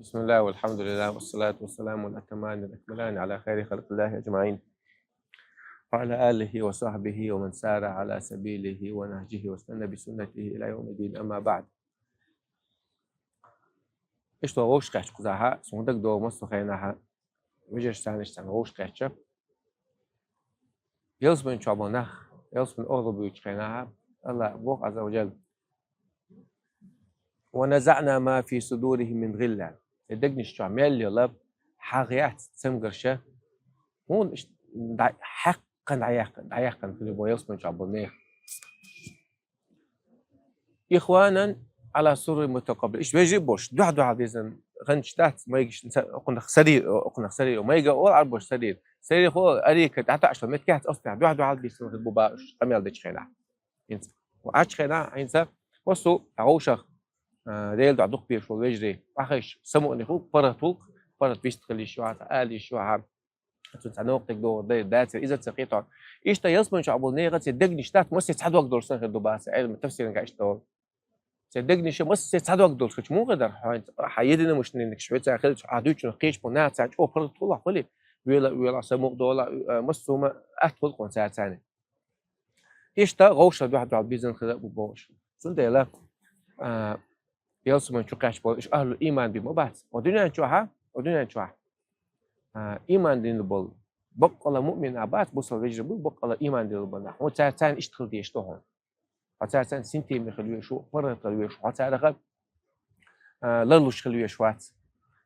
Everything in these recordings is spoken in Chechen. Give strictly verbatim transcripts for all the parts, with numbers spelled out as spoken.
بسم الله والحمد لله والصلاة والسلام الأتمان الأكملان على خير خلق الله أجمعين، وعلى آله وصحبه ومن سار على سبيله ونهجه واستنى بسنته إلى يوم الدين، أما بعد. Иштта вовшахкхетча кхузахьа, сона дагадогӀу массо хенахьа, вежарш санаш царна вовшахкхетча. Ялсман чу бола нах, ялсман огӀла буьйчу хенахьа, Аллах боху Азза ва Джалла: «ونزعنا ما في صدورهم من غل». Церан дегнаш чохь мел йолу хьагӀ яц цамгарша, хӀунда иштта дӀа-, хьаькхна дӀаяьккхина, дӀаяьккхина хилла бо ялсман чохь болу нехан. «إخوانا على سرر متقابلين». Иштта вежарий а болуш, дуьхь-дуьхьал дезан гӀанташ дац, майгаш ца-, окхунах сарир, окхунах сарир, майга олу Ӏарбоша сарир. Сарир хо арика дӀатаӀаш меттиг яц, оцу тӀехь дуьхь-дуьхьал дезан хир бу бохуш къамел дечу хенахь. ХӀинца. Ва Ӏачу хенахь, хӀинца, массо а вовшах, а, Делан дуьхьа дукха безаш волу вежарий, охьахевшича, самукъане хӀума, паргӀат ву-кх, паргӀат вист хила йиш ю хьан, ала йиш ю хьан. Цунна цхьа новкъа догӀур дай, дацара, иза ца кхетахь. Иштта ялсман чохь болу нехан церан дегнаш дац, массо а цхьа дог долуш санна хир ду боху церан Ӏилман тафсиран гайта иштта олу. Церан дегнаш массо а цхьа дог долуш хилча муха дара? Хьан, хьан единомышленникаш хьоьца хилча, хьан дуьйцучунах кхечу болу нах царна чӀогӀа паргӀат хуьлу хьуна, вела, вела самукъа дола, а, массо а хӀума атта хуьлу хьуна цара царна. Иштта вовшах дуьхь-дуьхьал безан хила а бу бохуш. Цундела, а, ялсамани чу кхаьчна болу уьш ахьлу ийман бен ма бац. О дуьнен чохь, о дуьнен чохь, а, ийман дина болу баккъала муъмин а бац, бусалба вежарий бу, баккъала ийман дина болу нах. Хьуна цара царна иштта хила дезаш ду хьуна. Хьо цара царна синтеме хила везаш ву, паргӀат хила везаш ву, хьо царах, а, ларлуш хила везаш вац.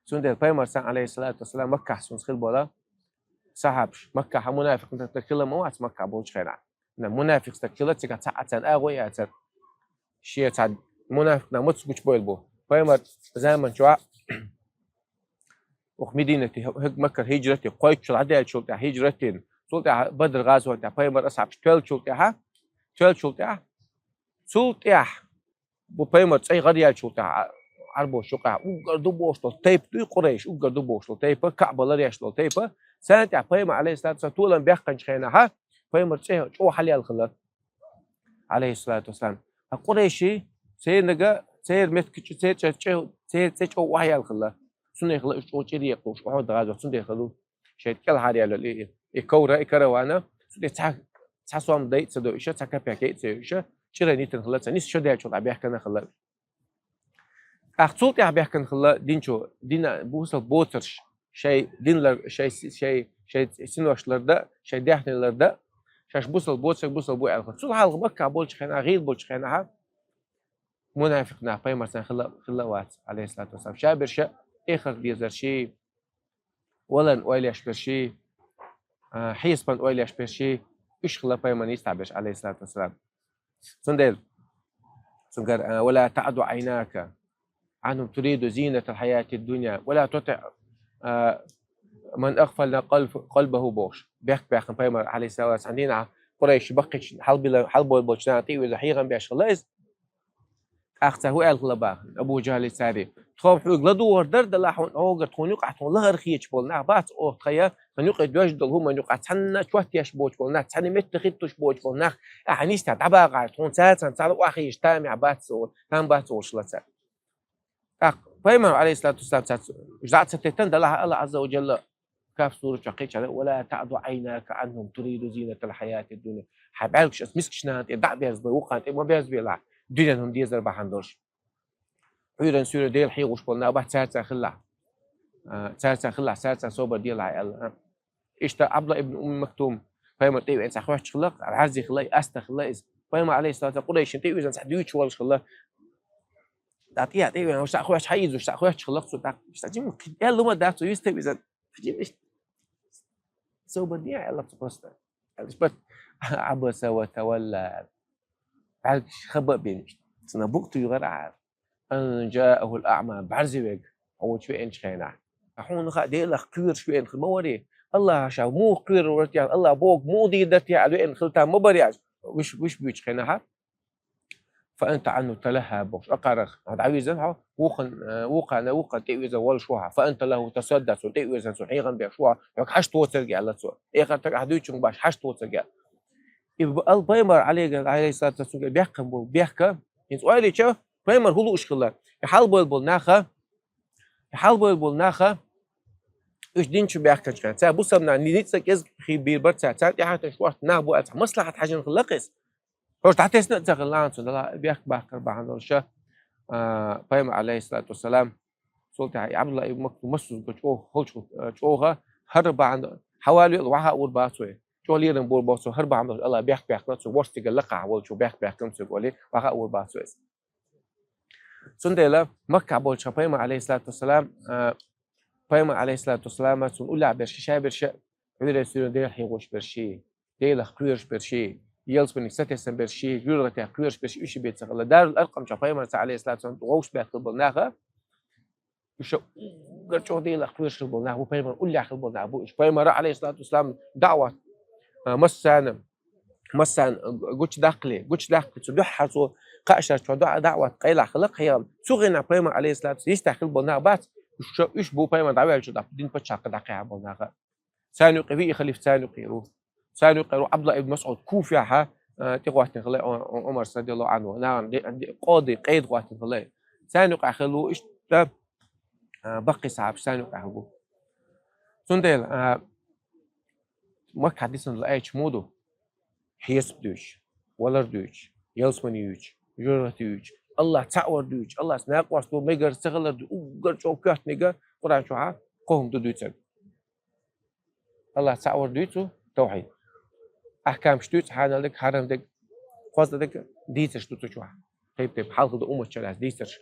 Цундела пайхамар сан, алейхиссалату вассалам, Маккахь цуьнца хила болу сахьабаш, Маккахь мунафикъ стаг хила ма вац Маккахь болчу хенахь. Мунафикъ стаг хила, цигахь цхьа а царна агӀо а яцара. Шен цхьа мунафикъ нах маца гучубойла бу. Пайхамар заман чохь оха Мединате, хӀе-, Маккара хӀиджрате кхойтталгӀа даьллачул тӀаьхьа хӀиджрат дина. Цул тӀаьхьа Бадр гӀазот тӀехь пайхамар асхьабаш тоьллачул тӀаьхьа, тоьллачул тӀаьхьа, цул тӀаьхьа бу пайхамар цӀе гӀар яьллачул тӀаьхьа Ӏарбош юкъахь уггар ду бохуш долу тайпа дуй Къурайш, уггар ду бохуш долу тайпа, Каъба ларъеш долу тайпа. Царна тӀехь пайхамар, алейхиссалату вассалам, толам баьккхинчу хенахьа, пайхамар цӀе чӀогӀа хьалаяьлла хилла, алейхиссалату вассалам. Ткъа Къурайший, цернага, церан меттиг чу, церан цӀе чӀе-, церан цӀе чӀогӀа охьаяьлла хилла. Цундела хилла уьш чӀогӀа чӀир екъалуш, Ухьуд гӀазот, цундела хилла уьш шайна кӀелхьара яьлла и, и ковра, и каравана, цундела цхьа, цхьа сом дай а ца до уьш, цхьа копейка дай а ца йо уьш, чӀиран йитина хилла, цхьа ниса шо даьллачул тӀаьхьа баьхкина хилла. ТӀаккха цул тӀаьхьа баьхкина хилла динчу, дина бусалба боцурш, шайн дин лар-, шайн си-, шайн, шайн синош лардан, шайн даьхни лардан, шаьш бусалба боцург бусалба бу аьлла хилла. Цул хьалха Маккахь болчу хенахь, гӀийла болчу хенахь, мунафикъ нах пайхамар сан хилла, хилла а вац, алейхиссалату вассалам. Ша берш эхарт дезарший, валарна ойла еш берший, а, хьесапан ойла еш берший, уьш хилла пайхамарна йистехь берш, алейхиссалату вассалам. Цундела цуьнгара, а, «ولا تعد عيناك عنهم تريد زينة الحياة الدنيا ولا تطع، а, من أغفلنا قلب-، قلبه» бохуш. Бехк баьккхина пайхамар, алейхиссалату вассалам, цхьана дийнахь Къурайш баккхийчу хьалбила-, хьалболболчу нахана тӀе а веза, хьехам беш хилла иза. ТӀаккха цара хӀун аьлла хилла боху, Абу ЖахӀали цаьрга: «Тхо-м хьоьга ладугӀар дара делахь, хьуна хьогара тхуна юкъахь тхуна лахара хеташ болу нах бац оха тхан, тхан юкъе доьжна долу хӀуманна юкъахь цхьанна чот еш боцуш болу нах, цхьанна метта хӀиттош боцуш болу нах, ахьа нисса дӀабакъахьара, тхуна цара царна цхьа охьахезаш тамехь бац олуш, там бац олуш хилла цара». ТӀаккха пайхамар, алейхиссалату вассалам, цаьрца уьш дӀа а ца теттина, делахь Аллах Азза ва Джалла Каф сура чохь кхечара: «ولا تعد عيناك عنهم تريد زينة الحياة الدنيا». Хьайн бӀаьргаш аса мискачу нахана тӀе дӀа а берзабой, вукхана тӀе ма берзабелахь, дуьненан хӀума дезар бахьана долуш. Ӏуьйранна суьйранна Дела хьехош болу нах бац, цара царна хилалахь. А, цара царна хилалахь, цара царна собар делахь аьлла, а. Иштта Абдулла ибн Умми Мактум пайхамар тӀе а веана цхьа хоьттуш хилла, бӀаьрзе хилла, аста хилла иза. Пайхамар, алейхиссалату вассалам, Къурайшин тӀе а веана цхьа дуьйцуш волуш хилла. ТӀаккха тӀе а, тӀе а веана, цхьа хоьттуш, хьан иза, цхьа хоьттуш хилла цо, тӀаккха иштта жима аьлла ма дац, цо вистхилла иза. Жима иштта собар де аьлла цо просто. Аьлла, бат, «عبس وتولى». БӀаьргаш хаба а бина иштта. Цунах букъ туьйхира аьлла. «أن جاءه الأعمى», бӀаьрзе верг хьо волчу веанчу хенахь. Ткъа хьуна хаьа, Делах кхоьруш веана хир ма варий? Аллахьа ша муха кхоьрур вара те, Аллахьа бохург муха дийр дара те аьлла веана хилла там ма барий аьлла. Уьш, уьш буьйчу хенахьа. «فأنت عنه تلهى» бохуш, акхарах, хьо дӀавирзина хьо, вукхун, э, вукхана, вукхана тӀе а вирзина волуш ву хьо. «فأنت له تصدى», цунна тӀе а вирзина, цунна хьехам беш ву хьо, хьоьга хьашт воцург аьлла цо. Эхар таг ахь дуьйцунга баш хьашт воцург аьлла. И б-, ал пайхамар, алейхи-, алейхиссалату вассалам, бехкам бу, бехка. ХӀинца ойла йича, пайхамар хӀун лууш хилла? И хьалбойла болу наха, Хьалбойла болу наха, уьш дин чу баьхкинчу хенахь, цара бусалба нах ницкъ кӀезиг хи бийр бара цара, царна тӀаьхьа тӀе шортта нах бу аьлла, цхьа маслахьат хьажина хилла кхуьнца. ХӀорш дӀатесна а ца хилла, цунна дала бехк баккхар бахьана долуш, а, пайхамар, алейхиссалату вассалам, цул тӀаьхьа Абдулла ибн Максум массаза го чӀогӀа, холчу, а, чӀогӀа, хӀара бахьана, хьавалве а, ваха а вур бацо. ЧӀогӀа лерам бора боху цо, хӀара бахьана долуш Алла бехк баьккхина цо, ворхӀ стигал лакхахь волчу бехк баьккхина цо олий, ваха а вур бацо иза. Цундела Маккахь болчу пайхамар, алейхиссалату вассалам, а, пайхамар, алейхиссалату вассалам, цунна уллехь берш, ша берш, Ӏуьйре суьйре Делах хьийгӀуш берш, Делах кхоьруш берш, ялсаманиг сатесна берш, жуьргӀатех кхоьруш берш, уьш бен ца хилла. Дарул Аркъам чохь пайхамарца, алейхиссалату вассалам, вовшах баьхкина болу наха, уьш уггар чӀогӀа Делах кхоьруш хилла болу нах бу, пайхамар уллехь хилла болу нах бу. Уьш пайхамара, алейхиссалату вассалам, даъват, а, массарна, массарна гучудаккхале, гучудаккхале, цу дуьххьара цо кхаа шарчохь даъ-, даъват къайлахь хилла кхайкхам. Цу гӀина пайхамар, алейхиссалату вассалам, йистехь хилла болу нах бац, уьш, уьш бу пайхамар дӀаваьллачул тӀаьхьа дин паччахьалкх дӀакхехьа болу нах. Царна юкъе виъ халифа царна юкъера ву. Царна юкъера ву Абдулла ибн МасӀуд Куфехьа, а, тӀехӀоьттина хилла Ӏу-, Ӏу-, Ӏумар радияллаху Ӏанху, нахана де-, де-, къоди къайда хӀоьттина хилла. Царна юкъехь хилла ву иштта, а, баккхий сахьабаш царна юкъехь хилла ву. Цундела, а, Маккахь дисина долу айча муха ду? Хьесап дуьйцуш, валар дуьйцуш, ялсамани юьйцуш, жуьргӀат юьйцуш, Аллах цхьаъ вар дуьйцуш, Аллас накъост ву, мегар ца хилар ду, уггар чӀогӀа коьртаниг Къуръан чохь кхо хӀума ду дуьйцург. Аллах цхьаъ вар дуьйцу, тавхьид. Ахкамаш дуьйцу, хьанал дерг, хьарам дерг, кхозлагӀа дерг, дийцарш ду цу чохь. Тайп-тайпа хьалха ду умматчара ас дийцарш.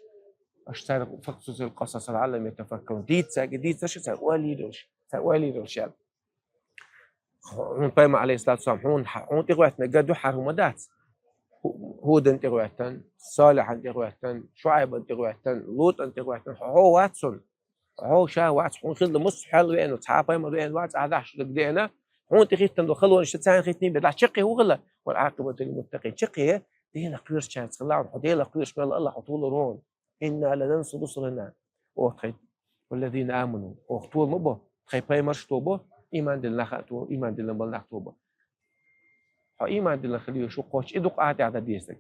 Аша цаьрга факъсусил къасаса лаӀаллахум ятафаккарун. Дийца цаьрга дийцарш, цаьрга ойла йийр йолуш, цаьрга ойла йийр йолуш ял. Хьуна пайхамар, алейхиссалату вассалам, хьуна, хьуна тӀехӀоьттинарг дуьххьара хӀума дац. ХӀу-, ХӀудан тӀехӀоьттина, Салихьан тӀехӀоьттина, ШуӀайбан тӀехӀоьттина, ЛутӀан тӀехӀоьттина, хьо, хьо вац хьуна. Хьо ша вац, хьуна хилла муьлхха хьал веана, цхьа а пайхамар веана вац, ахьа дахьаш даг деана, хьуна тӀехӀиттина долу халонаш царна хӀиттийна бен, дӀа чаккхе хӀун хилла? Вал Ӏакъибату лил муттакъин, чаккхе Делах кхоьручарца хилла, хьо Делах кхоьруш мел Аллах хьо толур ву хьуна. Инна ланансуру русулана. Оха тхайн, валлазина аману. Оха тола ма бо, тхайн пайхамарш тола бо, ийман диллина нах а тола, ийман диллина болу нах тола бо. Хьо ийман диллина хила везаш ву кхоччуш, и ду-кх ахьа тӀехь дан дезарг.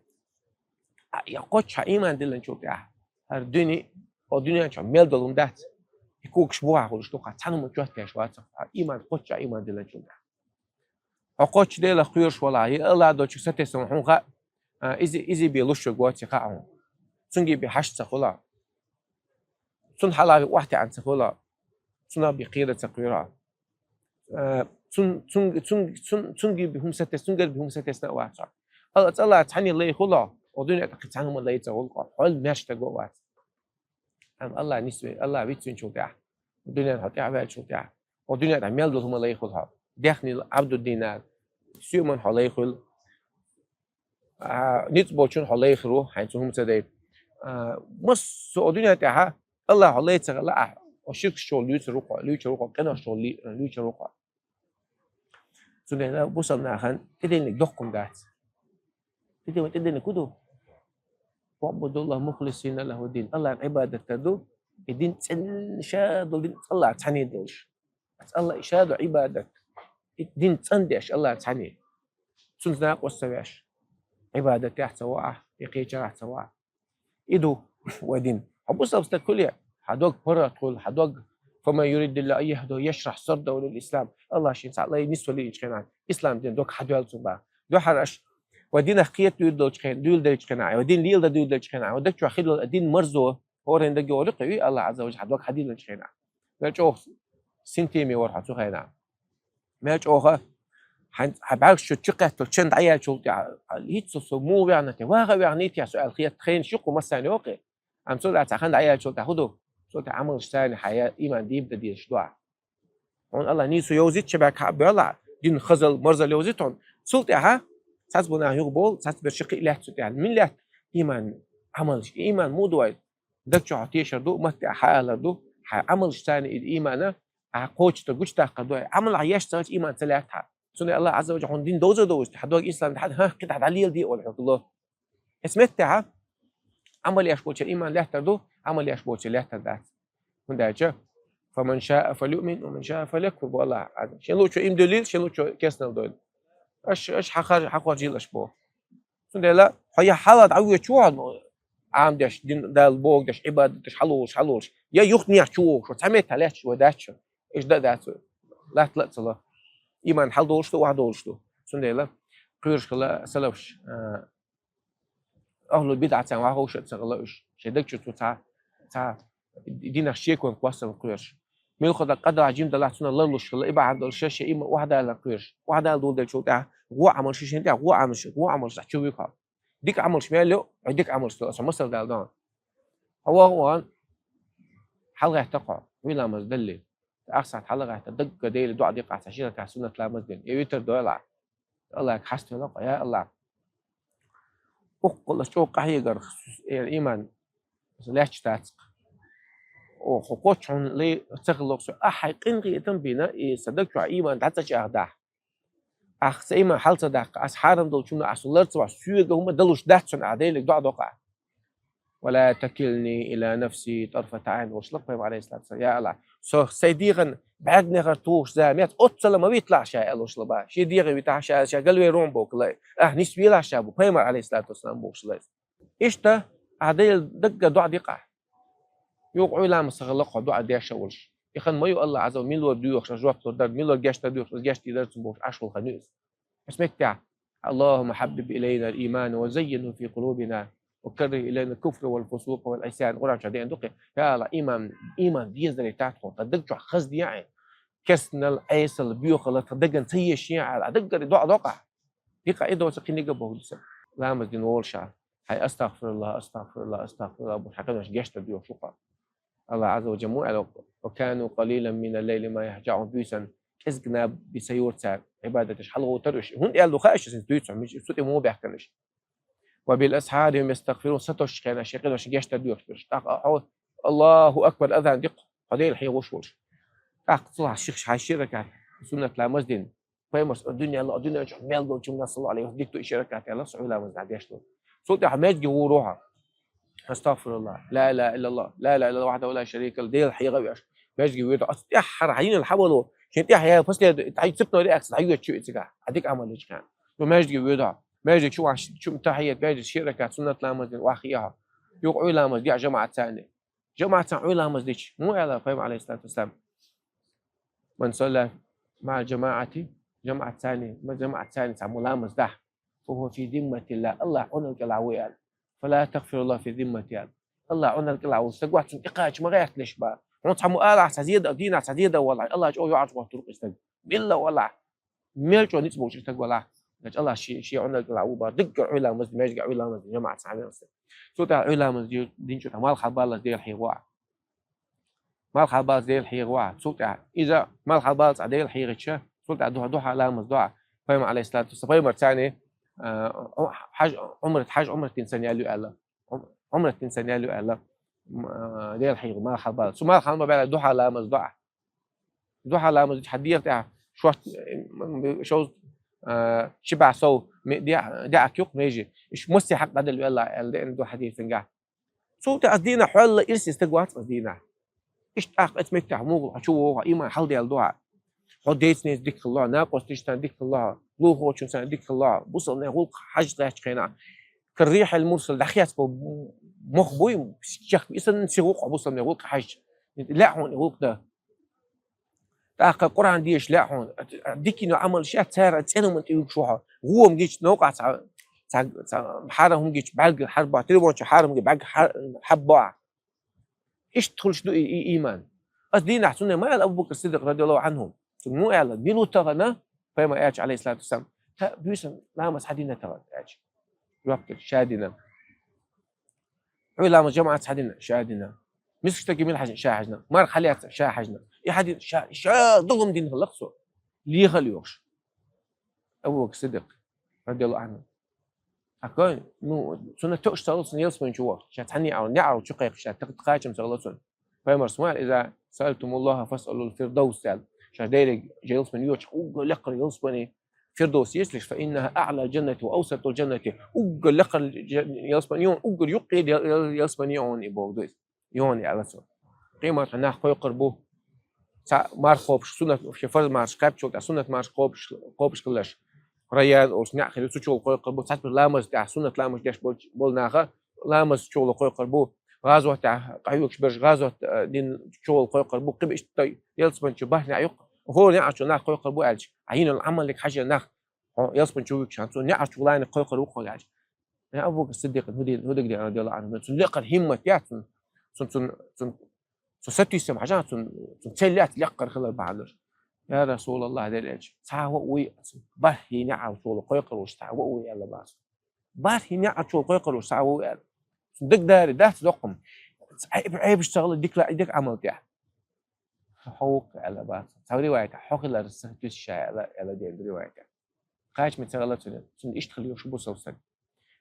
А, я кхоччуш хьан ийман диллинчул тӀаьхьа, хӀара дуьне, о дуьнен чохь мел долу хӀума дац. И когаш бухахь хуьлуш ду-кх, цхьана хӀуманна чот деш вац хьо, хьан ийман кхоччуш, хьан ийман диллинчул тӀаьхьа. Хьо кхоччуш Делах кхоьруш валахь, я Аллах долчуьнга сатесна хьуна хаьа, а, иза, иза бен луш верг воций хаьа хьуна. Цуьнга бен хьашт ца хуьлахь. Цунна хьалха бен охьатаьӀна ца хуьлахь. Цунах бен кхера ца кхоьрахь. А, цун-, цун-, цун-, цуьнга бен хӀума сатесна, цуьнгара бен хӀума сатесна а вац хьо. Алла, цӀа Алла цхьаьна лай хуьлахь, о дуьнен тӀехь кхин цхьана хӀума лай ца хуьлу хьо. Хьол маьрша стаг а вац. Амма Алла нисве, Алла вицвинчул тӀаьхьа, дуьнен хьо тӀаьхьаваьллачул тӀаьхьа, хьо дуьнен тӀехь мел долу хӀума лай хуьлу хьо. Дехнил Ӏабду динар, соьман хьо лай хуьлу. А, ницкъ болчун хьо лай хуьлу, хьайна цу хӀума ца дайта. А, массо а дуьнен тӀехьа Алла хьо лай ца хилла ахь, хьо ширкаш чу луьйцур ву хьо, луьйчур ву хьо, къиношна чу луьйчур ву хьо. Цундела бусалба нахана тӀедиллинарг доккха хӀума дац. ТӀедиллинарг, тӀедиллинарг хӀун ду? «Ваъбудуллаха мухлисина лаху дин». Аллахьна Ӏибадат дар ду, и дин цӀена ша долу дин Аллахьна цхьаьна долуш. Аллахь ша ду Ӏибадат. И дин цӀандеш Аллахьна цхьаьна. Цуьнца накъост ца веш. Ӏибадатехь ца вахь, и кхечарахь ца вахь. И ду вай дин. Хьо бусалба стаг хуьле, хьан дог паргӀат хуьлу, хьан дог. «Фаман юридиллаху ан яхдияху яшрахь садраху лил ислам». Аллахь шен цхьа лай нисвеллачу хенахь, ислам дин дог хьадоьлла цунна боху. Дуьххьара аша вай динах кхета дуьйладелчу хенахь, дуьйладелчу хенахь, вай дин леладан дуьйладелчу хенахь, вай даг чохь хилла дин марзо, хӀоранна даге вара кхуьуьйту Аллахь Ӏазза ва Жалла хьан дог хьадиллинчу хенахь. Мел чӀогӀа синтеме вара хьо цу хенахь. Мел чӀогӀа хьайн, хьайн бӀаьргаш чу чукхетталуш чан дӀаяьллачул тӀаьхьа, хӀинца со муха вехна те, ваха а вехний те со аьлла хетта хенаш ю-кх массарна йоккхий. Амма цул тӀаьхьа цхьа хан дӀаяьллачул тӀаьхьа хӀун ду? Цул тӀаьхьа Ӏамалш царна хьан иман дийбадан дезаш ду ахь. Хьуна Аллахь нийсо йовзийта шен бӀаьрг хьа а боьлла, дин хазал, марзал йовзийта хьуна. Цул тӀаьхьа цхьацца бу нах юхаболу, цхьацца берш кхин а лаьтта цу тӀехь. Мила лаьтта? Иман, Ӏамалш. И иман муха ду вай? Даг чохь тешар ду, матте хьан алар ду, хьайн Ӏамалш царна и имана, ахь кхочушдар гучудаккхар ду, хьайн Ӏамал ахь еш ца хилча, иман ца лаьтта хьан. Цундела Аллахь Ӏазза ва Жалла хьуна дин довза довзуьйту, хьан дог ислам тӀехь, хьан кхин тӀехь дӀалеладе олу хьоьга ло. Эс меттехьа, Ӏамал еш болчу иман лаьттар ду, Ӏамал еш болчу лаьттар дац. ХӀунда аьлча: «Фаман шаа фалюъмин, ва ман шаа фалякфур», – бу Аллахь Ӏазза. Шен лучо им дуьллийла, шен лучо кеснал дойла. Аша, аша хьан хар-, хьан хоржийла аша боху. Цундела хьо я хьала дӀавоьдуш ву хьо, Ӏамадеш, дин Далла бохург деш, Ӏибадат деш, хьалолуш, хьалолуш. Я юханехьа чу вогӀуш, цхьа метта лаьтташ вай дац шо. Иштта да а дац. Латта ла а ца ло. Иман хьалдолуш ду, охьадолуш ду. Цундела кхоьруш хила салафаш, а, ахӀлул бидӀа царна ваховша а ца хила уьш. Шайн даг чу цу цхьа, цхьа динах шеконах кхоссарна кхоьруш. Муьлхха дакъа къа далахь, жима далахь, цунах ларлуш хила, и бахьана долуш шаьш шайн иман охьадаларна кхоьруш. Охьадала доладелчул тӀаьхьа гӀо Ӏамалш, шайн тӀехь гӀо Ӏамалш, гӀо Ӏамалш цхьа чу вуьгу хьо. Дика Ӏамалш мел йо, хьо дика Ӏамалш ду, аса масал дала дан. Хьо ваха ван, хьалагӀаьттар хьо, вуй ламаз далли. Ах сахьт хьалагӀаьтта, даггара Деле доӀа дикъахь цхьа ши ракаӀат суннат ламаз дина. И витр дойла. Аллахьга хьаставелла хьо, я Аллахь. Уккхула чӀогӀа къахьегар, э, иман лаьтташ дац-кх. О, хьо кхоччуш хьуна лай ца хилла-кх со. Ахь хьайн къинхетам бина, и сан даг чохь иман дӀа ца чӀагӀдахь. Ахь сан иман хьал ца даккха, ас хьарам долчунна ас лар ца вахь, соьга хӀума далуш дац хьуна, ахь Деле доӀа доккха. «Ва ла такилни ила нафси тарфата Ӏайн», – олуш лаьа пайхамар, Ӏалайхиссалату вассалам. Я Аллахь, со сайн дегӀан бӀаьрганегӀар тухуш зама яц, оццала ма витлахь ша, аьлла, олуш лаьа. Шен дегӀан витахь ша, ша галве ром боккхула. Ахь нисвелахь ша бу, пайхамар, Ӏалайхиссалату вассалам, бохуш лаьа. Иштта, ахь Деле даггара доӀа дикъахь. Юха Ӏуйла ма ца хилла-кх хьо доӀа деш а волуш. И хан ма ю Аллахь Ӏазза ва, мила вара доьхуш, жоп лур дара, мила вара гечдар доьхуш, ас гечдийр дара цунна бохуш, Ӏаш волу хан ю иза. Ас меттехь: «Аллахумма хьаббиб илайна ал-иймана ва заййинху фи къулубина ва каррих илайна ал-куфра вал фусукъа вал Ӏисян». Къуръан чохь деана ду-кх: «Я Аллахь, ийман, ийман дезадаре тахьа тхуна, тхан даг чохь хаза де Ӏайна. Керстанал, Ӏесал, боьхалла тхан дагана ца езаш е Ӏайна», ахь даггара доӀа доккха. Дикъа и доцу кхиниг а боху ду сан. Ламаз дина волуш ахь, хьайн: «Астагфируллах, астагфируллах, астагфируллах», – бу, хьайн къиношна гечдар доьхуш ву-кх. Аллахь Ӏазза ва Джалла ма аьлла: «Ва кану къалилан мина ллайли ма яхӀджаӀун», буьйсан кӀезиг наб би ца йора цара, Ӏибадаташ хьалагӀовттар уьш. ХӀунда аьлла ду хаьа шуна, иза дуьйцу хьуна, мича цу тӀе муха баьхкина уьш? «Ва бил асхьари хӀум ястагфирун», сатосучу хенахь шайн къиношна гечдар доьхуш берш. ТӀаккха хьо: «Аллаху акбар», азан диккху, хьо Дела хьехош волуш. ТӀаккха цул хьан ших хьайн ши ракаӀат суннат ламаз дина. Пайхамарс: «О дуьнен, о дуьнен чохь мел долчунна, саллаллаху Ӏалайхи ва саллам, дика ду и ши ракаӀат», – аьлла, со Ӏуйла ламаз дӀа деш долу. Цул тӀаьхьа маьждиге гӀур ву хьо. Астагфируллах, ла илаха иллаллах, ла илаха иллаллах вахьдаху ла шарика лаху, Дела хьехавеш. Маьждиге воьду хьо. Оцу тӀаьххьара хьайна хьавало, шен тӀехь ял последует, хьайн ципной реакция дӀайоьду чу и цигахь, хьан дика Ӏамал йича хьан. Ну, маьждиге воьду хьо. Маьждиге чу вахча, чу тахьият, маьждиге ши ракаӀат суннат ламаз дина, ваххе а хьо. Юха Ӏуйла ламаз де жамаӀат царна. ЖамаӀат царна Ӏуйла ламаз дича, муха аьлла пайхамар, Ӏалайхиссалату вассалам: «Ман салла маӀал жамаӀати», жамаӀат царна, ма жамаӀат царна цхьаммо ламаз дахь, «фа хӀува фи зимматиллах», Аллахь Ӏуналла кӀелахь ву аьлла. «Фа ла ястагфируллах фи зиммати», аьлла. Аллахь Ӏуналла кӀелахь волу стаг вац, цунна тӀекхача ма гӀерталаш бан. Хьуна цхьаммо алахь, цхьа зеда, дийнахь цхьа зеда валахь, Аллахь чӀогӀа йоӀарца гӀоттур-кх и стаг. Милла валахь, мел чӀогӀа ницкъ болчу стаг валахь, значит, Аллахь шен, шен Ӏуналла кӀелахь ву бан, даггара Ӏуйла ламаз де, маьждиге Ӏуйла ламаз де жамаӀат цхьаъ веана стаг. Цул тӀаьхьа Ӏуйла ламаз де, динчу тӀа малх хьалабаллалц Дела хьехаво ахь. Малх хьалабаллалц Дела хьехаво ахь. Цул тӀаьхьа иза малх хьалабаллалц ахь Дела хьехийча, цул тӀаьхьа дуьхьа, дуьхьа ламаз до ахь. Пайхамар, Ӏалайхиссалату вассалам, пайхамар царна, а, хьаж-, Ӏумрат, хьаж Ӏумрат дина санна ял ю аьлла. Ӏум-, Ӏумрат дина санна ял ю аьлла. М, а, Дела хьехаво малх хьалабаллалц. Цу малх хьалабаллалц дуьхьа ламаз до ахь. Дуьхьа ламаз дича хьан дегӀа тӀехь шорта, м, шовзткъа, а, ши бӀе сов ме-, де-, даьӀахк ю-кх меже. Иштта массе хьакъ дӀадала велла аьлла деана ду хьадисангахь. Цул тӀаьхьа ас дийнахь хьол а ирсе стаг вац ас дийнахь. Иштта тӀаккха оцу меттехь муха хьо чу вогӀу, иман хьалдаьлла ду хьан. Хьо децнеца дика хилла хьо, накъосташца дика хилла хьо, лулахочунца дика хилла хьо, бусалбанийн гӀуллакх хьажа гӀертачу хенахь. Каррихьил мурсал дӀахецбо мох буй, чехка и санна сиха ву-кх хьо бусалбанийн гӀуллакх хьаьжча. Лаьа хьуна и гӀуллакх дан. ТӀаккха Къуръан деша лаьа хьуна, дикина Ӏамалш яц, цара цӀена хӀуманна тӀе вуьгуш ву хьо. ГӀо хӀума гича, новкъахь цхьа, цхьа, цхьа хьарам хӀума гича бӀаьрга хьарбо, телефон чу хьарам хӀума гича бӀаьрга хьа-, хьаббо ахь. Иштта хуьлуш ду и, и иман. Ас дийнахь цунна ма аьлла Абу Бакр Сиддикъ, радияллаху Ӏанху. Цуьнга муха аьлла: «Мила ву тахана?» Пайхамар аьлча, Ӏалайхиссалату вассалам: «Та буьйсан ламаз хьан дина тахана?» аьлча. Жоп делча: «Ша дина». Ӏуйла ламаз жамаӀатца хьан дина? Ша дина. Мискачу стаге мила хьаьжна? Ша хьаьжна. Марха хьан лаьцна? Ша хьаьжна. И хьан дина? Ша, ша догӀма дина хилла-кх со. Лехал йохуш. Абу Бакр Сиддикъ, радияллаху Ӏанху. Хьакой, ну, цунна тоъуш ца хилла цунна ялсамани чу вахча. Ша цхьанне а неӀарал чу кхайкхаш, ша тха-, тхачам ца хилла цунна. Пайхамарс ма аьлла: «Иза саъалтумуллаха фасъалул фирдавс», аьлла. Ша Деле ялсамани йоьхча, уггар лекхара ялсамани Фирдавс езалаш, «фа иннаха аӀла джаннати ва авсатул джаннати», уггар лекхара ялсамани ю хьуна, уггар юккъера ял-, ял-, ялсамани ю хьуна и боху ду иза. Ю хьуна аьлла цо. Къематдийнахь нах кхойкхур бу. Цхьа марха кхобуш, суннат, шен фарз мархаш кхаьбчул тӀаьхьа суннат марха кхобуш, кхобуш хиларш. Райян олуш неӀ хир ю, цу чухула кхойкхур бу. Цхьацца ламаз тӀехь, суннат ламаз деш болчу, болу наха ламаз чухула кхойкхур бу. гӀазот тӀехь къахьоьгуш берш, гӀазот, э, дин чу волу кхойкхур бу, кхиберш дай, ялсамани чу бахьа неӀ ю-кх. ХӀора неӀар чу нах кхойкхур бу аьлча, хьан йина Ӏамаллиг хьажа нах, хьо ялсамани чу вуьгуш, хьан цу неӀар чу лайна кхойкхур ву-кх аьлча. Э, Абу Бакр Сиддикъан хӀу де-, хӀу дерг де, радияллаху Ӏанху, цуьнан лекхара хӀиммат яц цуьнан, цуьнан, цуьнан, цуьнан, цуьнан сатуьйсам хьажа, цуьнан, цуьнан цел яц лекхара хилар бахьана долуш. Я РасулаллахӀ, Делан элча, цхьа а ву вуй, бархӀ неӀар чу волу кхойкхур волуш цхьа а ву вуй аьлла боху цо. БархӀ неӀар чу волу кхойкхур волуш цхьа а ву аьлла. Цуьнан дагадере дац доккхум. Ӏе-, Ӏебаш ца хилла дика, дика Ӏамал тӀехь. Хьо ву-кх аьлла боху цо. Цхьа риваятехь, хьо хилар сатуьйсу ша аьлла, аьлла дера риваятехь. Кхачаме ца хилла цуьнан, цуьнан иштта хила йолуш бусалба стаг.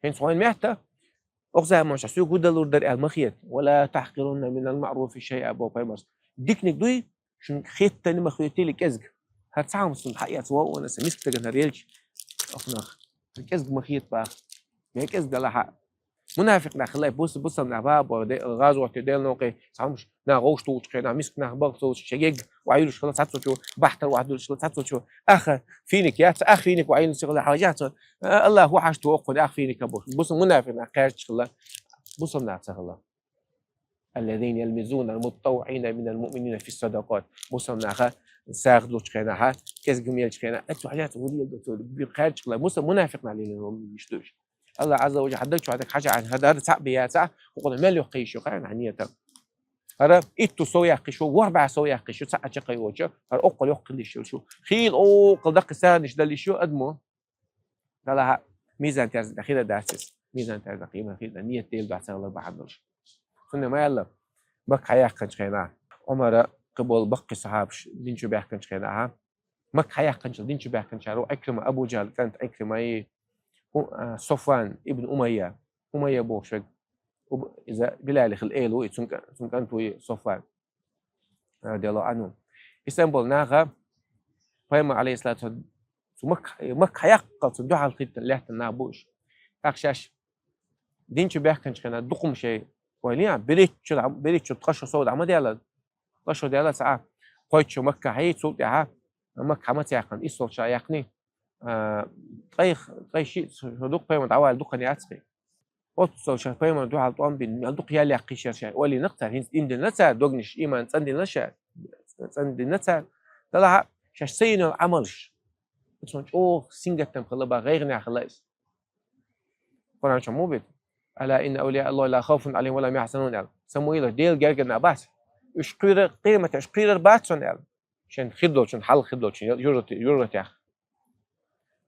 ХӀинца хьо вайн метта, оха заманчохь соьга хӀу далур дара аьлла ма хета. «Ва ла тахькъирунна минал маъруфи шайъа», боху пайхамарс. Диканиг дуй, шуна хеттарг ма хетийла кӀезиг. ХӀара цхьа хӀума суна хьаэца вовшашца, миска стагана хӀара елча, оха нах. ХӀара кӀезиг ма хета боху. Мел кӀезиг далахь а. Мунафикъ нах хилла, бус-, бусалба нах баха боху, де-, гӀазоте, Делан новкъе, цхьа хӀумаш, нах вовшахтухучу хенахь, миска нах бахча ца луш, шен герга охьайиллуш хилла цхьацца чу, бахьтара охьадуьллуш хила цхьацца чу, ах финик яц, ах финик охьайиллина хила хьажа цо, а, Аллах ву хьашт воккхур, ах финик а бохуш. Бусалба мунафикъ нах кхаьрдаш хилла, бусалба нах ца хилла. «Аллазина ялмизуна ал-мутатаввиъина минал муъминина фис-садакъат». Бусалба наха сагӀа лучу хенахь, кӀезиг хӀума елчу хенахь, а цу хьаьжа цу хӀу леладо цо, бир кхаьрдаш хилла. Муса-, мунафикъ нах лелийна хӀума иштта ду уьш. Аллах Ӏазза ва Жалла хьан даг чохь дерг хьажа Ӏайна, хӀара ца а бен яц ахь, хӀокхунах мел йоккха йиш ю, хаьий хьан нийят. ХӀара итту сов яккха йиш ю, ворхӀ бӀе сов яккха йиш ю, цхьаъ чекхйоцуш, хӀара оккхул йоккхалла йиш йолуш ю. Хийла оккхул даккхий сагӀанаш дала йиш ю адамо. Далахь а, мизан-терзан тӀехь хир дац иза. Мизан-терзан тӀехь хир дац, нийят Делан дуьхьа ца хилар бахьана долуш. Цундела ма аьлла, Макка хьаяьккхинчу хенахь, Ӏумара, кхиболу баккхий сахьабаш дин чу баьхкинчу хенахь, Макка хьаяьккхинчул дин чу баьхкинчара ву Ӏикрима, Абу Джахьл кӀант Ӏикрима, хӀу-, а, Софван ибн Умайя, Умайя бохуш верг, Уб-, иза Билали хилла эла ву, и цун кӀа-, цун кӀант ву и Софван, радияллаху Ӏанху. Исан болу наха пайхамар, алейхиссалату вассалам, цу Макка, Макка хьаяккхал цу дуьхьал хиттина лаьттина нах бу уьш. ТӀаккха шаьш дин чу баьхкинчу хенахь дукха хӀума шайн ойла а, берхӀитта шо, берхӀитта шо ткъа шо сов дӀа ма даьлла. Ткъа шо даьлла ца а, кхойтта шо Макка хьаьй, цул тӀаьхьа Макка хьа ма ца яьккхина, иссалгӀа ша яьккхиний, а, ткъе, ткъе шиъ шо дукха пайхамар дӀавала дукха хан яц кхин. Оццул ша пайхамар дуьхьал тӀом бина, мел дукха ял яккхий шера шайн ойла йина-кх цара, хӀинца ийман дина цара, догнаш, ийман цӀандина ша, цӀандина цара. Далахь а, шаьш ца йина йолу Ӏамалш, цунна чӀогӀа сингаттам хилла боху, гӀайгӀанехь хилла иза. Къуръан чохь ма бу иза: «Ала инна авлияа Аллахи ла хавфун Ӏалайхим ва ла хум яхьзанун», аьлла. Сан вуй, Делан гергара нах бац. Уьш кхоьру, къематехь уьш кхоьрур бац шуна аьлла. Шайн хир долчун, хьалха хир долчун, юртах, юртах.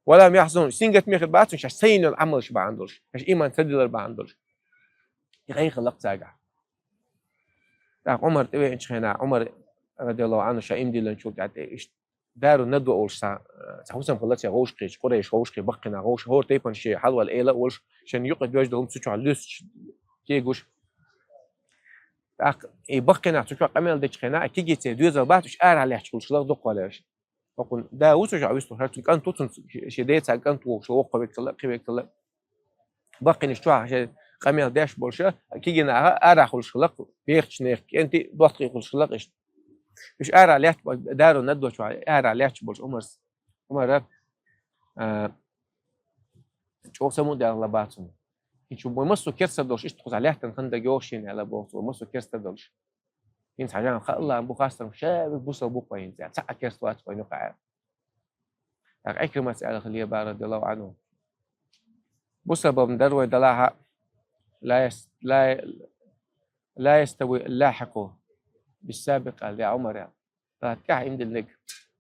«Ва ла хум яхьзанун», сингаттаме хир бац шаьш ца йина йолу Ӏамалш бахьана долуш, шаьш ийман ца диллар бахьана долуш. И гӀайгӀа хилла-кх цаьргахь. ТӀаккха Ӏумар тӀевеанчу хенахь, Ӏумар, радияллаху Ӏанху, ша ийман диллинчул тӀаьхьа тӀе иштта Дару Надва олуш цхьа, цхьа хӀусам хилла церан вовшахкхеташ, къурайш вовшахкхеташ, баккхий нах вовшахкхеташ, хӀора тайпана шен хьалавала эла а волуш, шайна юкъа доьжна долу хӀума цу чохь луьстуш, кегош. ТӀаккха и баккхий нах цу чохь къамел дечу хенахь, а кегий церан доьзал бац, уьш арахь лаьтташ хуьлуш хилла-кх дукхахволуш. ХӀокхуьнан да ву цу чохь вистхуьлуш, хӀара цуьнан кӀант ву цуьнан, шен деца кӀант ву, воккха веккхалла, кхин веккхалла. Баккхий нах чохь шайн къамел деш болуш, кегий нах арахь хуьлуш хилла-кх, бехачу нехан кӀентий, доттагӀий хуьлуш хилла-кх иштта. Уьш арахь лаьтташ бо-, Дару Надва чохь арахь лаьтташ болуш Ӏумарс, Ӏумара, а, чӀогӀа самукъадаьлла бац хӀума. ХӀинца вай массо а керстар долуш, иштта кхузахь лаьттина хан дага йогӀуш шена аьлла боху цо, вай массо а керстар долуш. ХӀинца хьажахь, ха-, Аллахьан бу хастам, ша вуьгу бусалба бу-кх вай хӀинца аьлла, цхьа а керста вац вайна юкъахь аьлла. ТӀаккха Ӏикримас аьлла хилла бара, радияллаху Ӏанху: «Бусалба бан дара вай далахь а, ла яс-, ла, ла ястави ллахьикъу бис-сабикъ», аьлла, я Ӏумар, аьлла. Ткъа тӀаьхьа ийман диллинарг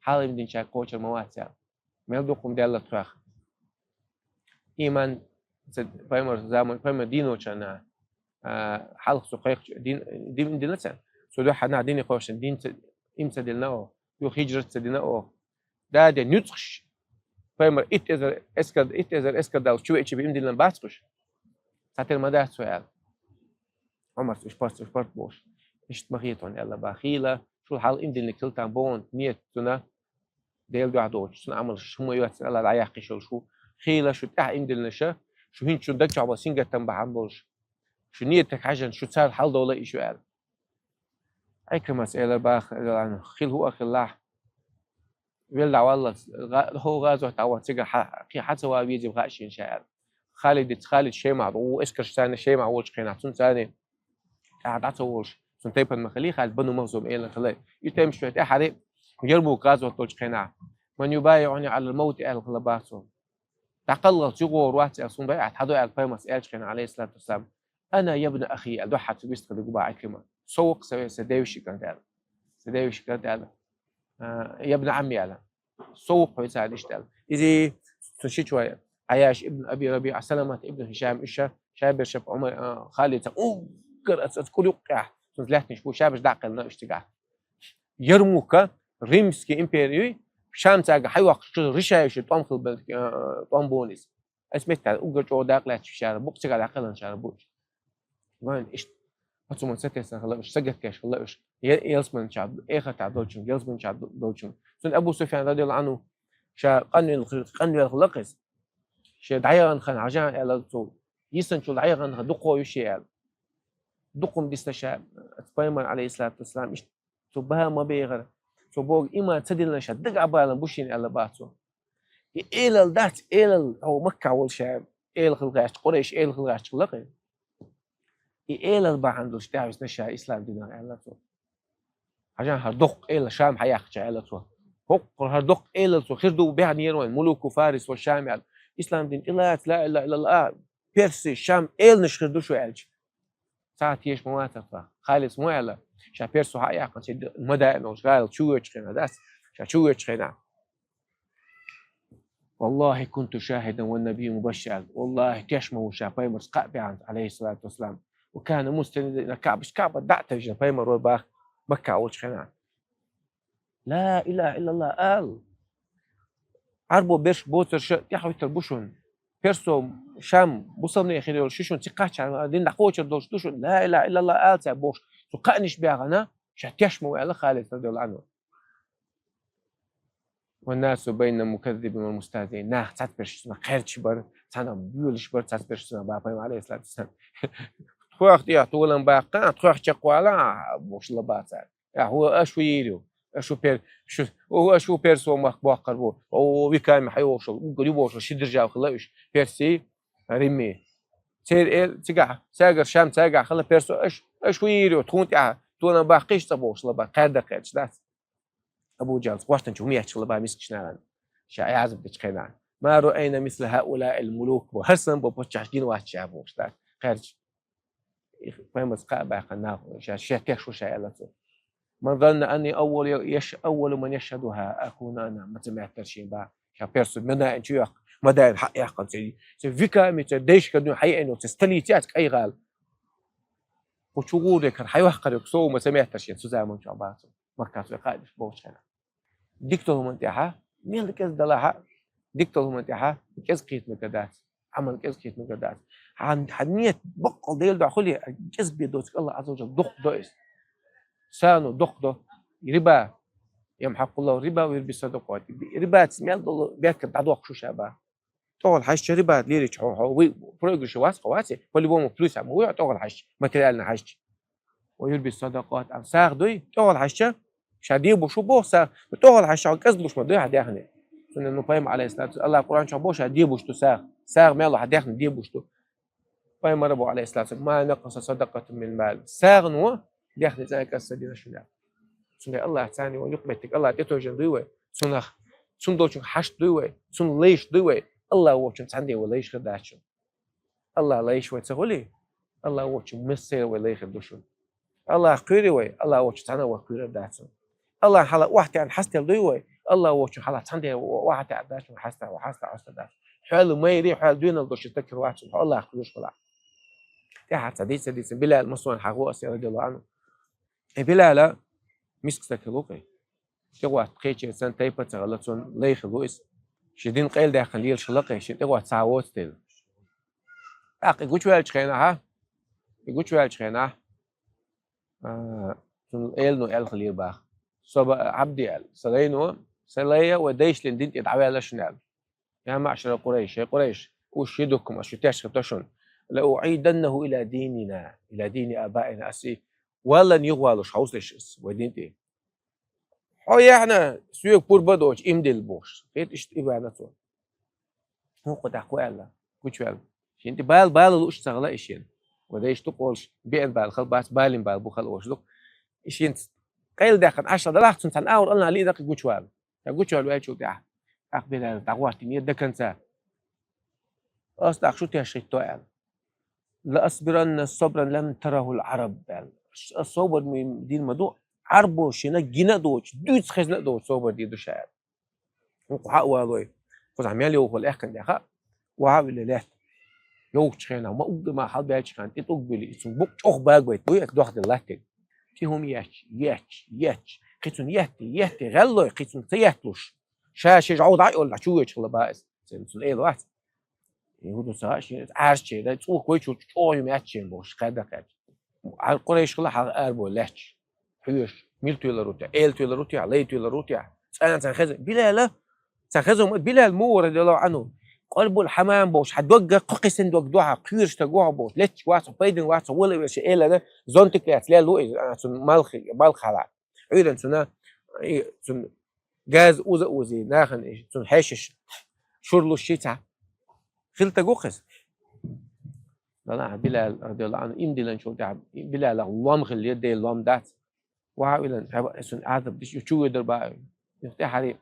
хьалха ийман динчаьрга кхочур ма вац аьлла. Мел дукха хӀума даьлла тхох. Ийман ца, пайхамар заман, пайхамар дийначу хенахь, а, хьалха цо кхойкхучу дин, дин дина ца, цу дуьхьа нах дине кхойкхучу дин ца, ийман ца диллина оха, юха хиджрат ца дина оха. Даден нуьцкъаш, пайхамар итт эзар эскар, итт эзар эскар даллалц чу веача бен ийман диллина бац уьш. Цхьатера ма дац вай аьлла. Ӏумарс уьш парс, уьш парс бохуш. Иштта ма хета хьуна аьлла бара. Хийла, шу хьалха ийман диллинарг хилла тахана боху нийят цуьнан Делан дуьхьа доцуш, цуьнан Ӏамалш хӀума йоццуш Аллах дӀаяьккхина йолуш ву. Хийла шу тӀаьхьа ийман диллинарш, шу хӀинца шун даг чохь болу сингаттам бахьана болуш. Шу нийятах хьаьжжина, шу царна хьалдовла йиш ю аьлла. Ӏикримас элира бара, хила хӀуъа хилалахь, велла дӀаваллалц, гӀа-, хӀокху гӀазот дӀавахана цигахь хьа-, кхин хьан ца ван везий хаьа шена ша аьлла. Халидица, Халид Шемахь ву, эскарш царна Шемахь волчу хенахь, цунна царна ТӀаккха дӀа ца волуш, цуьнан тайпана ма хилий, Халид Бану Махзум элира хилла. И тайпанаш вайта тӀаьхьара, Ярмук гӀазот долчу хенахь, «Ман юбайиӀуни Ӏалал мавти», аьлла хилла бах цо. ДӀакхаллалц юхагӀор вац аьлла, суна байӀат хьадо аьлла, пайхамарс аьллачу хенахь, Ӏалайхиссалату вассалам, «Ана ябна ахи», аьлла, дуьххьара цуьнга вистхилла Ӏикрима. «Со ву-кх сан, сан девешин кӀант», аьлла. «Сан девешин кӀант», аьлла. А, «ябна Ӏамми», аьлла. «Со ву-кх хьоьца», аьлла, иштта аьлла. Иза цу шичой, Ӏайяш ибн Аби РабиӀа, Саламат ибн Хишам, уьш ша, ша берш Ӏумар, а, Халид ца уггар аца, аца кӀур юккъехь, цунца лаьтташ бу, ша берш дӀакъевлина уьш цигахь. Ярмука, Римский импери, Шам цаьрга хьайоккхуш, решающий тӀом хилла, а, тӀом бу иза. Ас меттехь уггар чӀогӀа дакъа лаьтташ шара бу, цигахь дӀакхелхина шара бу уьш. Вайн иштта. Оцу ман сатесна хилла уьш, сагатдеш хилла уьш. Е-, ялсаманчохь, эхартахь долчуьнга, ялсаманчохь долчуьнга. Цуьнан Абу Суфьян, радияллаху Ӏанху, ша къанвелла хи-, къанвелла хилла-кх иза. Шен дӀаяхана хан хьажахьа аьлла цо, йисинчул дӀаяхана хан дукха ю шен аьлла. Дукха-м дисна ша, оцу пайхамар, Ӏалайхиссалату вассалам, иштта цо баха ма бехара. Цо боху, иман ца диллина ша дага Ӏа балан бу шена аьлла бах цо. И элал дац, элал хьо Маккахь волу ша, эла хила гӀерташ, Къурайш эла хила гӀерташ хилла-кх. И элал бахьана долуш тӀаьхьависна ша ислам динах аьлла цо. Хьажахьа, хӀара доккха эла Шам хьаяккхича аьлла цо. ХӀокху хӀара доккха элал цо хир ду баьхнера вайн, мулуку Фарис ва Шам аьлла. Ислам дин тӀелаца, ла илаха иллаллах, Перси, Шам эланаш хир ду шу аьлча. Цхьа тешаш ма вацара тхо. Халида ма аьлла, ша Персо хьа а яьккхина, шен Мадаин олуш гӀала чу воьдучу хенахь дац, ша чу воьдучу хенахь. «Валлахи, кунту шахидан ва набийю мубашшар». Валлахи, теш ма ву ша, пайхамарс кхаъ баьхна, Ӏалайхиссалату вассалам. «Ва кана мустанидал ила Каъба», Каъба дӀа а тевжина, пайхамар вара бах, Маккахь волчу хенахь. «Ла илаха иллаллах» ала. Ӏарбо берш боцурш тӀаьхьахӀуьттур бу шуна. Персо, Шам, бусалбане хир йолуш шу шуна, цига кхаччахьана дин дӀакхочур долуш ду шуна. «Ла илаха иллаллах» ала цара бохуш, цу кхаънаш баьхна, ша теш ма ву аьлла Халид, радияллаху Ӏанху. «Ва насу байна муказзибин ва мустахзиин». Нах цхьацца берш цунах кхерчаш бара, цхьанах боьлуш бара, цхьацца берш цунах бах пайхамар, Ӏалайхиссалату вассалам. Тхох тӀехь толам баккха, тхох чекхвала, бохуш лаба цара. Ахьа, хӀу, аша хӀу йийр ю? Аша хӀу пер-, шу, о, аша хӀу Персо махка боккхур бу? О, веками хьайогӀуш волу, уггар ю бохуш волу ши держава хилла уьш, Перси, Рими. Церан эл цигахь, цаьргара Шам цаьргахь хилла Персо, аша, аша хӀу йийр ю? Тхуна тӀехь толам баккхийша цкъа бохуш лаба, кхаьрда кхаьрча дац. Абу Джахьлс гӀоьртинчу хӀума етташ хилла бах мискачу нахана. Ша Ӏазап дечу хенахь. «Ма раайна мисла хаулаил мулук», бо, хӀара санна бо паччахьаш гина вац ша бохуш дац. Кхаьрча. Их пайхамарс кхаъ баьккхина нах, ша, ша теш ву ша аьлла цо. «Ман занна анни аввалу яш-, аввалу ман яшхадуха акуна ана», ма ца меттара шен бах. Ша Персо Мадаин чу йоккху, Мадаин хьа а яьккхина, церан, церан веками, церан дайшкара дуьйна хьаеана йолу, церан столица яц кӀайн гӀала. Кху чу гӀур декара хьайоккхур ю, со ву ма ца меттара шен цу заманчохь бах цо. Маккахь цо кхаъ деш бохучу хенахь. Дика долу хӀуманна тӀехь, мел кӀезиг далахь а, дика долу хӀуманна тӀехь кӀезиг кхетамегар дац, Ӏамал кӀезиг кхетамегар дац. Хьан, хьан ният баккъал Делан дуьхьа хуьлий, кӀезиг бен доцург АллахӀ Ӏазза ва Жалла доккха до иза. Сано доккха до. Риба, ямхьакъуллаху риба ва юрби садакъат. Рибаца мел долу беркат дӀадоккхуш ву ша бах. ТӀехула хьаьжча риба лелийча хьо, хьо вуй, проигрыше вац хьо, вац, по-любому плюс а ма вуй хьо тӀехула хьаьжча, материально хьаьжча. Ва юрби садакъат, а сагӀа дуй, тӀехула хьаьжча, ша дебуш ву боху сагӀа, тӀехула хьаьжча хьо кӀезиг луш ма дуй хьан даьхни. Цундела ну пайхамар, Ӏалайхиссалату, АллахӀ Къуръан чохь боху ша дебуш ду сагӀа, сагӀа мел хьан даьхни дебуш ду. Пайхамара боху, Ӏалайхиссалату, ма накъаса садакъатун мин мал. СагӀано даьхни цӀа кӀезиг ца дина шуна. Цундела АллахӀ царна ван юкъаметтиг, АллахӀ тӀетойжина дуй вай, цунах, цунна долчуьнга хьашт дуй вай, цунна лайш дуй вай, АллахӀ воцчунна цхьаьна де вай лайш хир дац шуна. АллахӀ лайш вай ца хуьлий, АллахӀ воцчунна массеран вай лай хир ду шуна. АллахӀ кхуьйрий вай, АллахӀ воцчунна цхьаьна вай кхуьйрар дац шуна. АллахӀ хьалха охьатаьӀна хьастел дуй вай, АллахӀ воцчунна хьалха цхьаьна де вай охьатаьӀар дац шуна, хьаста, хьаста, хьаста дац. Хьол майрий, хьол доьналла долуш стаг хир вац шуна, хьо АллахӀ кхуьйруш хилахь. ТӀаьхьа цхьа дийца дийцина Билал массо а хьан гӀо аса, радияллаху Ӏанху. И Билала миска стаг хилла ву-кх. ТӀехӀотта кхечеран тайпа ца хилла, цунна лай хилла ву иза. Шен дин къайладаьккхина лелаш хилла-кх, шен тӀехӀотта цхьа воцу дела. ТӀаккха и гучуваьллачу хенахь, и гучуваьллачу хенахь, а, цунна элано аьлла хилира бах. Со ба Ӏабди аьлла, сан лайно, сан лай вай дайша лин дин тӀе дӀаваьлла шуна аьлла. Я маъшара Къурайш, хӀей Къурайш, ушхидукум, ас шу теш хир до шуна. Ла уӀиданнаху ила динина, ила дини абаина, ас и валлалц юхавалуш хьовсалаш ас вай дин тӀе. Хьо яхьна, соьга пурба а доцуш, иман дилла бохуш. ХӀета иштта и ваьлла цо. ХӀун кху тӀаккха аьлла, гучуваьлла. Шен тӀе бала, бала лууш ца хилла и шена. Ма дайш ду къолаш, биъна бала хала бац, балийна бала бу хала ош ду. И шийна къайладаьккхад Ӏаш далахь, цунна цхьан агӀор аллахь лиъ даккха гучавала. ТӀаккха гучавала ваьлчул тӀехьа, тӀаккха Билал дӀагӀорта дина даканца. Ас тӀаккха шу теш хӀитто аьлла. «لأصبرن صبرا لم تره العرب», аьлла. Ас собар ма дийр ма ду, Ӏарбоша шийна гина а доацаш, дуьйца хезна а доацаш собар дийр ду ша аьлла. Хьо хьа а валой. Кхузахь мел йовхал аьхкан тӀехьа, ваха а вилла лаьтта. Йовхачу хенахь, ма уггар ма хьалбаьлча хенахь, тӀе тӀуг буьллий, и цунна букъ чӀогӀа бага байт, буй, эх, дохадилла латтиг. ТӀе хӀума етташ, етташ, етташ. Кхин цунна етта, етта, гӀеллой, кхин цунна ца етталуш. Ша ши жӀов дӀа а йоллахь, чу веча хила баьс. Цун, цун эла вац. И хӀу ду ца хаьа шен, Ӏаьржачеран, цӀока вайчул чӀогӀа юм яц шен бохуш, кхаьдда кхаьча. Ӏар-, Къурайш хила хьалха арабо лаьтташ. Хьоьжуш, мила тоьлар ву те, эла тоьлар ву те, лай тоьлар ву те. Цкъа а царна хеза, Билала, царна хеза ма, Билал ма ву, радияллаху Ӏанху. Къорбул хьамам бохуш, хьан догга кху кхесен дог ду хьан, кхоьруш стаг ву хьан бохуш, летташ вац хьо, пайдина вац хьо, вала а вешан элана, зонтик лаьцна лелла ву иза, а, цунна малх, малх хьала. Ӏуьйранна цунна, и, цунна газа уза а узи, нахана и, цунна хьешаш шурлуш ши ца. Хила таг ву-кх иза. Далахь Билал, радияллаху Ӏанху, иман диллинчул тӀехьа, Билалах лом хилла, Делан лом дац. Ваха а вилла, хьаба, цунна Ӏазап диш, чу ведар баьлла. Юха тӀаьхьарий,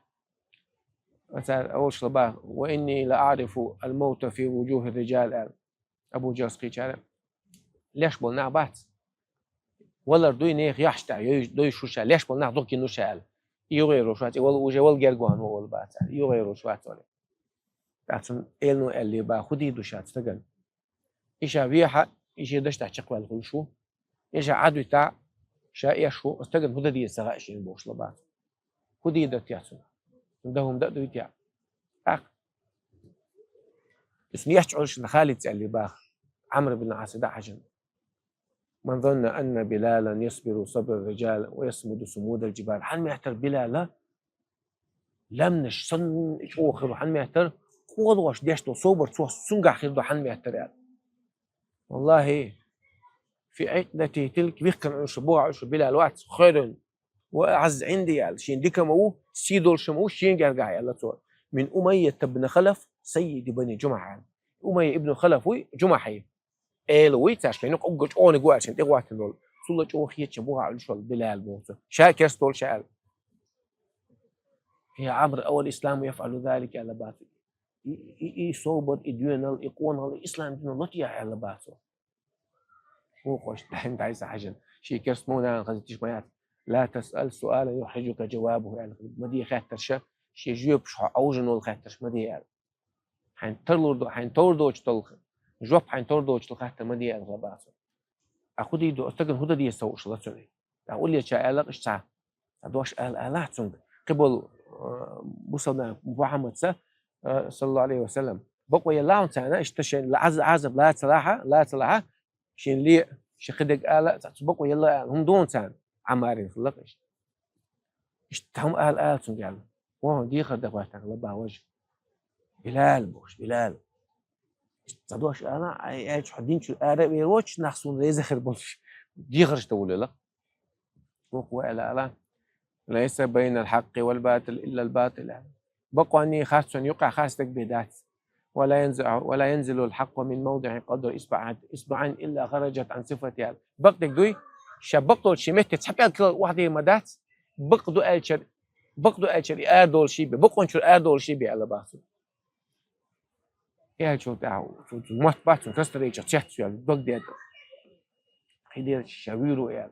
цара олуш хила баьлла: «وإني لأعرف الموت في وجوه الرجال», аьлла. Абу Джалс кхечара: «Леш болу нах бац. Валар дуй, нехан яхьаш тӀехь йой-, дойуш ву ша, леш болу нах дукха гина ву ша», аьлла. И юхагӀераш вац, и вала уже вала гергахь ваьлла бац аьлла. И юхагӀераш вац вала. ТӀаккха цунна элано аьлла баьлла: «ХӀун дийр ду ша цу стагана? И ша вехьа, и шен дашна тӀехь чекхваьлла хуьлуш ву. И ша Ӏадвита, ша эш ву, оцу стагана хӀун дан деза ца хаьа шена», бохуш хила баьлла цунна. ХӀун дийр дара те цунна? Цунна дан хӀума дан а дуй те? ТӀаккха. Иза нехча Ӏуьллушна Халида аьлла баьлла, Ӏамр бин Ӏаса дӀахьаьжна: «من ظن أن بلالا يصبر صبر الرجال ويصمد صمود الجبال». Хьан меттара Билала лаьмнаш санна чӀогӀа хир ву, хьан меттара къонахоша деш долу собар цо цуьнгахь хир ду, хьан меттара аьлла. Валлахьи, في عقدته تلك, вихкина Ӏуьллуш, бухахь Ӏуьллуш Билал вац, خير وأعز عندي аьлла, шен дика ма ву, сий долуш ма ву, шен гергахь аьлла цо. من أمية بن خلف سيد بني جمح аьлла. Умайя ибн Халаф вуй, Джумахьий. Эла вуй, цаьршинна юкъа уггар чӀогӀаниг ву аьлла, шен тӀехӀоттина долу. Цул а чӀогӀа хетача бухахь Ӏуьллуш волу Билал боху цо. Ша керста долуш аьлла. Я Ӏамр, أو الإسلام يفعل ذلك аьлла бац. И, и, и собар, и доьналла, и къонахалла, и ислам дин ло те аьлла бац цо. Вукхо дӀайса хьаьжна. Шен керста ма ву, нахана хазийташ ма яц. لا تسأل سؤالا يحرجك جوابه аьлла. Ма де хаттарш, шен жоьпаш хьо Ӏовжина волу хаттарш ма де аьлла. Хьайна тарлур до, хьайна товр доцуш долу, жоп хьайна товр доцуш долу хаттар ма де аьлла бац цо. Ахь хӀун дийр ду, оцу стагана хӀун дан деза ца хууш хилла цуьнан. Ахь уллеча аьлла-кх иштта цхьа. Ца дош ала алахь цуьнга. Кхин болу, э, бусалба нах Мухьаммадца, э, саллаллаху алейхи ва саллам. Бакъо елла хьуна царна, иштта шайн Ӏаза-, Ӏазап лаца лахьа, лаца лахьа, шен ле, шен кхидерг ала, цхьа цу бакъо елла ала, хӀума ду хьуна царна. Ӏамарин хилла-кх иштта. Иштта хӀума ала, ала цуьнга аьлла. Вон дехар дан хӀоттарг лаба важа. Билал бохуш, Билал. Иштта ца дош ала, ай, аьлча хьо динчуьра ара а вер воцуш, нах суна реза хир болуш. Дехарш дан вулела. Вукхо аьлла ала: «ليس بين الحق والباطل إلا الباطل», аьлла. Бакъонний харцонний юкъахь харцдерг бен дац. «ولا ينزع، ولا ينزل الحق من موضع قدر إصبع، إصبع إلا خرجت عن صفته», аьлла. Бакъдерг дуй, ша бакъдолчу шен метте цхьа пӀелг килла охьадийр ма дац, бакъ ду аьлчара, бакъ ду аьлчара и арадолуш бен, бакъончуьра арадолуш бен аьлла бац цо. И аьллачул тӀаьхьа цу, цу мотт бац цуьнан кастарайчех цец вел, дог дедда. Кхидерча ша вуьйр ву аьлла.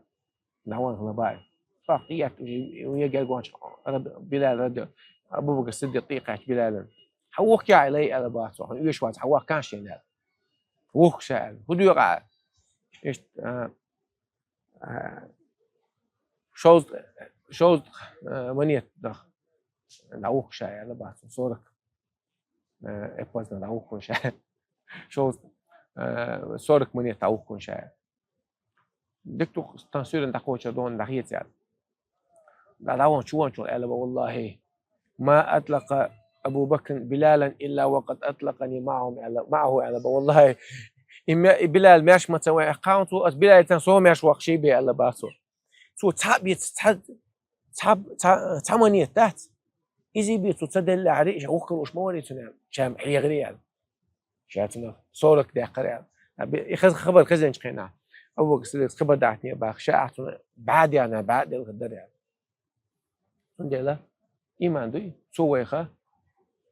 ДӀаван хила баьлла. ТӀаккха тӀеетта уже, уже гергончу Раб-, Билал ради-, Абу Бакр Сиддикъ тӀекхаьчча Билалан: «Хьан вухкехьа, лай?» аьлла бац цо. «Хьан оьшуш вац, хьан вахкан шена?» аьлла. «Вухку ша», аьлла. «ХӀун доькъу ахь?» Иштта, а, а, шовзткъа, шовзткъа, а, монет даха. «ДӀавухку ша», аьлла бац цо. «Сорок». Э, эппазна дӀавухкун ша. Шовзткъа, э, сорок монет дӀавухкун ша. Дика ду-кх, стан суьйранна дӀакхочур ду хьуна, дӀахеца аьлла. ДӀа-, дӀаван чу ван чул аьлла бан: «والله ما أطلق أبو بكر بلالا إلا وقد أطلقني معهم», аьлла, «معه», аьлла бан. «Валлахьи, и ме-, и Билал маьрша ма ца ваьккхина цо, ас Билал цхьаьна со маьрша ваккха ший бен», аьлла бац цо. Цо цхьаъ бен ца, цхьа, цхьа, цхьа, цхьа монет дац. Иза бен цо ца деллехьара, ша вухкалуш ма варий цунна аьлла. Ша-м хьехарий аьлла. Ша цунах сорок даьккхар аьлла. Аби-, и хаз-, хабар хазанчу хенахь. Абу Бакр Сиддикъас хабар дахьийтина баха, ша ахь цунна бӀадаьхна, бӀадаьлла хир дара аьлла. Цундела, иман дуй, цо вайха,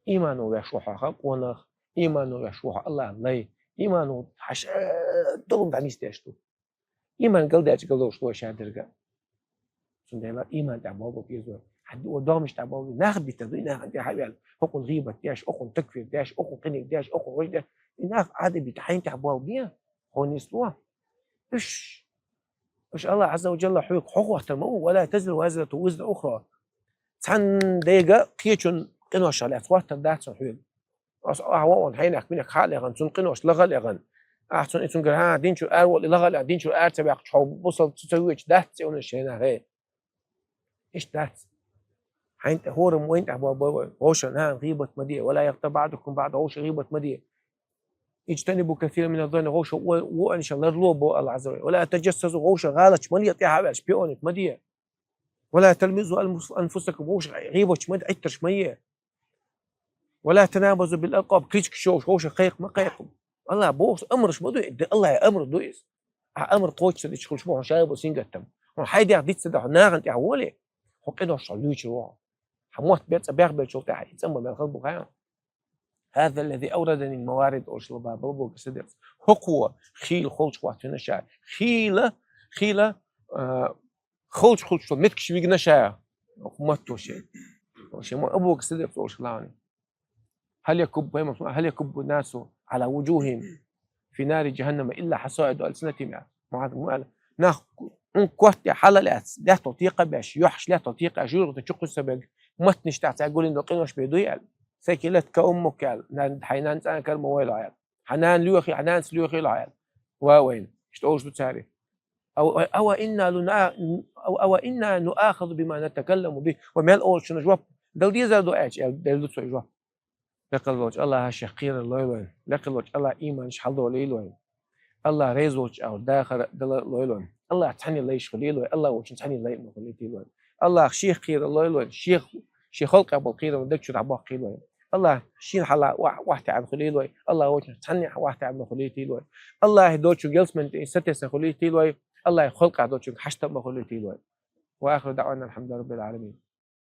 имано веш ву хьо къонах, имано веш ву хьо Аллах лай, имано хьаша долу дӀанисдеш ду. Иман галдаьлча галдовш ло ша дерга. Цундела иман тӀехь болу беза. Хьан догӀмаш тӀехь болу, нах бита дуй, нахана тӀехь а ваьлла. Хьокхунна гӀийбат деш, хьокхунна такфир деш, хьокхунна къиниг деш, хьокхунна гӀой деш. И нах Ӏада бита, хьайна тӀехь болу бен, хьо нисло. Уьш, уьш Аллах Азза ва Джалла хьоьга хьо хӀоттар ма ву, «Ва ла тазиру вазиратун визра ухра». Цхьана дега кхечун къинош лаьцна хӀоттар дац хьоьга. Ас ахьа вон хьенех минех хьалехана, цунна къинош лахалехана. Ахьа цунна и цунгара хьан динчура ара волу и лахалехана, динчура ара ца ваьккхачу хьо бусал ца, ца вуьйчу дац цӀе унаш хьенех, хӀей. Иштта дац. Хьайна тӀе хӀора вайна тӀехь бо-, бо-, бо-, вовшан нахана гӀийбат ма де, «ва ла ягътаб баъдукум баъда», вовшан гӀийбат ма де. «Иджтанибу касиран мина ззанни», вовшан во-, воанашан ларло бо Аллах Азза ва Джалла. «Ва ла таджассасу», вовшан гӀалаташ ма ле тӀехь а ваьлча, пионик ма де. «Ва ла талмизу анфус-, анфусакум», вовшан гӀийбаташ ма де, Ӏиттарш ма е. «Ва ла танабазу бил алкъаб», кличкаш йолуш, вовшах кхайкха ма кхайкха. Аллах бохуш амраш ма ду, де Аллах амр ду иза. Ахьа амр кхочуш ца дича хуьлуш бу хьуна шайбо сингаттам. Хьуна хьайдех диц ца дахь, хьо нахана тӀехь воле, хьо къинош хьо луьйчур ву хьо. Хьан мотт бен цӀа бехбелчул тӀаьхьа, и цӀа ма мел хала бу хьан. «Хаза ллази аврадани лмаварид», олуш ла баба Абу Бакр Сиддикъас. ХӀокхо хийла холчу хӀоттийна ша. Хийла, хийла, а, Халчу-халчу меттигаш вигна ша, хӀокху матто шен. Шен ма Абу Бакр Сиддикъ цо шалани. «Хьал якуббу, пайхамар, хьал якуббу насу Ӏала вуджухихим фи нари джаханнама илла хьасаиду алсинатихим», я. Мухьаммад, ма аьлла. Нах, м, котте хьала лаьцна, лаьттал текха беш, юьхьаш лаьттал текха, жуьгӀата чу кхуьссаберг, маттанаш тӀехь цхьа гулин до къинош бен дуй аьлла. «Сакилаткауммук», аьлла, нан-, хьайн нан цӀан кара ма войла хьо аьлла. Хьан нана лоьхий, хьан нанас лоьхийла хьо аьлла. Ва вайн, иштта олуш ду цари. «Ава, ава инна луна-, ава, ава инна нуахазу бима натакалламу бихи». Ва мел олучунна жоп дала дезар ду аьлча, аьлла, делла ду цо и жоп. Лекхалволчу Аллаха шех кхерар лойла вайн. Лекхалволчу Аллаха ийманаш хьалдолийла вайн. Аллах реза волчу агӀор дахар дала лойла вайн. Аллах цхьаьна лайш хуьлийла вайн. Аллах волчун цхьаьна лай ма хуьлийтийла вайн. Аллах шех кхерар лойла вайн. Шех, шен халкъехь болу кхерам даг чуьра боккхийла вайн. Аллах шена хьала вах-, вахтаьӀна хуьлийла вай. Аллах вочун цхьаннехь вахтаьӀна хуьлийтийла вай. Аллахе доцучу гелсман тӀе сатесна хуьлийтийла вай. Аллахе халкъехь доцучуьнга хьаштам ма хуьлийтийла вай. Ва ахиру даъвана алхьамдулиллахи раббил Ӏаламин.